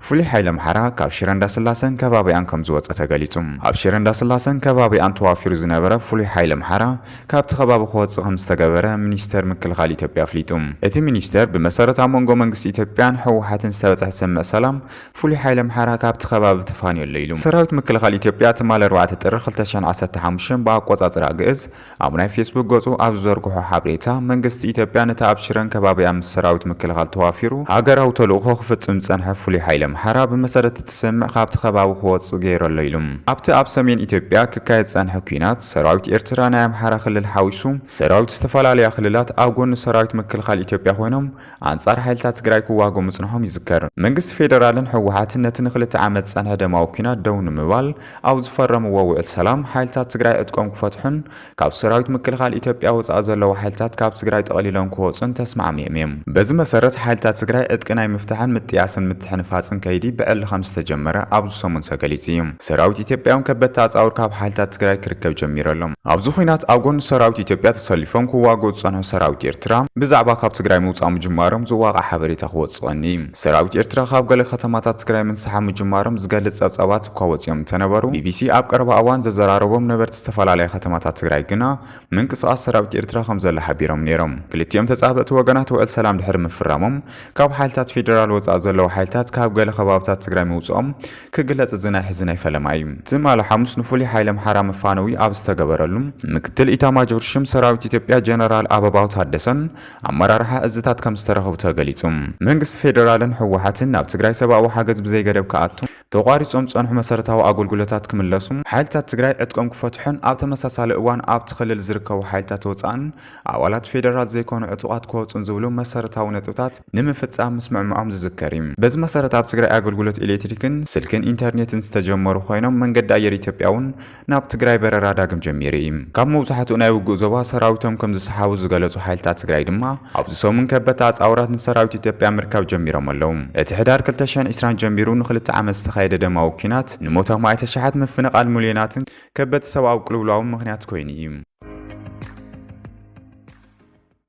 ፍሉይ ሓይሊ ኣምሓራ ካብ ሽረ እንዳስላሰን ከባቢኣን ከም ዝወፀ ተገሊፁ። ኣብ ሽረ እንዳስላሰን ከባቢኣን ተዋፊሩ ዝነበረ ፍሉይ ሓይሊ ኣምሓራ ካብቲ ከባቢ ክወፅእ ከም ዝተገበረ ሚኒስተር ምክልኻል ኢትዮጵያ ኣፍሊጡ። እቲ ሚኒስተር ብመሰረት ኣብ መንጎ መንግስቲ ኢትዮጵያን ህወሓትን ዝተበፅሐ ስምምዕ ሰላም ፍሉይ ሓይሊ ኣምሓራ ካብቲ ከባቢ ተፋንዮ ኣሎ ኢሉ። ሰራዊት ምክልኻል ኢትዮጵያ ትማሊ ኣርባዕተ ጥሪ ክልተ ሽሕን ዓሰርተ ሓሙሽተን ብኣቆፃፅራ ግእዝ ኣብ ናይ ፌስቡክ ገፁ ኣብ ዝዘርግሖ ሓበሬታ፣ መንግስቲ ኢትዮጵያ ነቲ ኣብ ሽረን ከባቢኣ ምስ ሰራዊት ምክልኻል ተዋፊሩ ሃገራዊ ተልእኾ ክፍጽም ዝጸንሐ ፍሉይ ሓይሊ ኣምሓራ ብመሰረት እቲ ስምምዕ ካብቲ ከባቢ ክወጽእ ገይሩ ኣሎ ኢሉ። ኣብቲ ኣብ ሰሜን ኢትዮጵያ ክካየድ ዝጸንሐ ኲናት ሰራዊት ኤርትራ ናይ ኣምሓራ ክልል ሓዊሱ ሰራዊት ዝተፈላለያ ክልላት ኣብ ጎኒ ሰራዊት ምክልኻል ኢትዮጵያ ኮይኖም ኣንጻር ሓይልታት ትግራይ ክዋግኡ ምጽንሖም ይዝከር። መንግስቲ ፌደራልን ህወሓትን ነቲ ንክልተ ዓመት ዝጸንሐ ደማዊ ኲናት ደው ንምባል ኣብ ዝፈረምዎ ውዕል ሰላም ሓይልታት ትግራይ ዕጥቆም ክፈትሑን ካብ ሰራዊት ምክልኻል ኢትዮጵያ ወጻኢ ዘለዉ ሓይልታት ካብ ትግራይ ጠቕሊሎም ክወጹን ተስማዕሚዖም እዮም። በዚ መሰረት ሓይልታት ትግራይ ዕጥቂ ናይ ምፍታሕን ምጥያስን ምትሕንፋጽን ከይዲ ብዕሊ ከም ዝተጀመረ ኣብዚ ሰሙን ተገሊጹ እዩ። ሰራዊት ኢትዮጵያ እውን ከበድቲ ኣጻውር ካብ ሓይልታት ትግራይ ክርከብ ጀሚሩ ኣሎ። ኣብዚ ኹናት ኣብ ጎኒ ሰራዊት ኢትዮጵያ ተሰሊፎም ክዋግኡ ዝጸንሑ ሰራዊት ኤርትራ ብዛዕባ ካብ ትግራይ ምውጻእ ምጅማሮም ዝዋቓ ሓበሬታ ክወጽእ ቀኒ እዩ። ሰራዊት ኤርትራ ካብ ገለ ከተማታት ትግራይ ምንሳሓብ ምጅማሮም ዝገልጽ ጸብጻባት እኳ ወጺኦም እንተነበሩ፣ ቢቢሲ ኣብ ቀረባ እዋን ዘዘራረቦም ነበርቲ ዝተፈላለያ ከተማታት ትግራይ ግና ምንቅስቓስ ሰራዊት ኤርትራ ከም ዘሎ ሓቢሮም ነይሮም። ክልቲኦም ተጻበእቲ ወገናት ውዕል ሰላም ድሕሪ ምፍራሞም፣ ካብ ሓይልታት ፌደራል ወጻኢ ዘለዉ ሓይልታት ካብ ገለ ከባብታት ትግራይ ምውጽኦም ክግለጽ እዚ ናይ ሕዚ ናይ ፈለማ እዩ። ትማሊ ሓሙስ ንፍሉይ ሓይሊ ኣምሓራ መፋነዊ ኣብ ዝተገበረሉ፣ ምክትል ኢታማጆር ሽም ሰራዊት ኢትዮጵያ ጀነራል ኣበባው ታደሰን ኣመራርሓ እዝታት ከም ዝተረኸቡ ተገሊጹ። መንግስቲ ፌደራልን ህወሓትን ናብ ትግራይ ሰብኣዊ ሓገዝ ብዘይገደብ ክኣቱ፣ ተቋሪጾም ዝጸንሑ መሰረታዊ ኣገልግሎታት ክምለሱ፣ ሓይልታት ትግራይ ዕጥቆም ክፈትሑን ኣብ ተመሳሳሊ እዋን ኣብቲ ክልል ዝርከቡ ሓይልታት ወጻእን ኣባላት ፌደራል ዘይኮኑ ዕጡቓት ክወጹን ዝብሉ መሰረታዊ ነጥብታት ንምፍጻም ምስምዕምዖም ዝዝከር እዩ። በዚ መሰረት ኣብ ትግራይ ኣገልግሎት ኤሌክትሪክን ስልክን ኢንተርኔትን ዝተጀመሩ ኮይኖም መንገዲ ኣየር ኢትዮጵያ እውን ናብ ትግራይ በረራ ዳግም ጀሚሩ እዩ። ካብ መብዛሕትኡ ናይ ውግእ ዞባ ሰራዊቶም ከም ዝሰሓቡ ዝገለጹ ሓይልታት ትግራይ ድማ ኣብዚ ሰሙን ከበድቲ ኣጻውራት ንሰራዊት ኢትዮጵያ ምርካብ ጀሚሮም ኣለዉ። እቲ ሕዳር ክልተ ሽሕን ዕስራን ጀሚሩ ንክልተ ዓመት ዝተኻየደ ደማዊ ኲናት ንሞት ኣማኢተ ኣሽሓት ምፍንቓል ሚልዮናትን ከበድቲ ሰብኣዊ ቅልውላውን ምኽንያት ኮይኑ እዩ።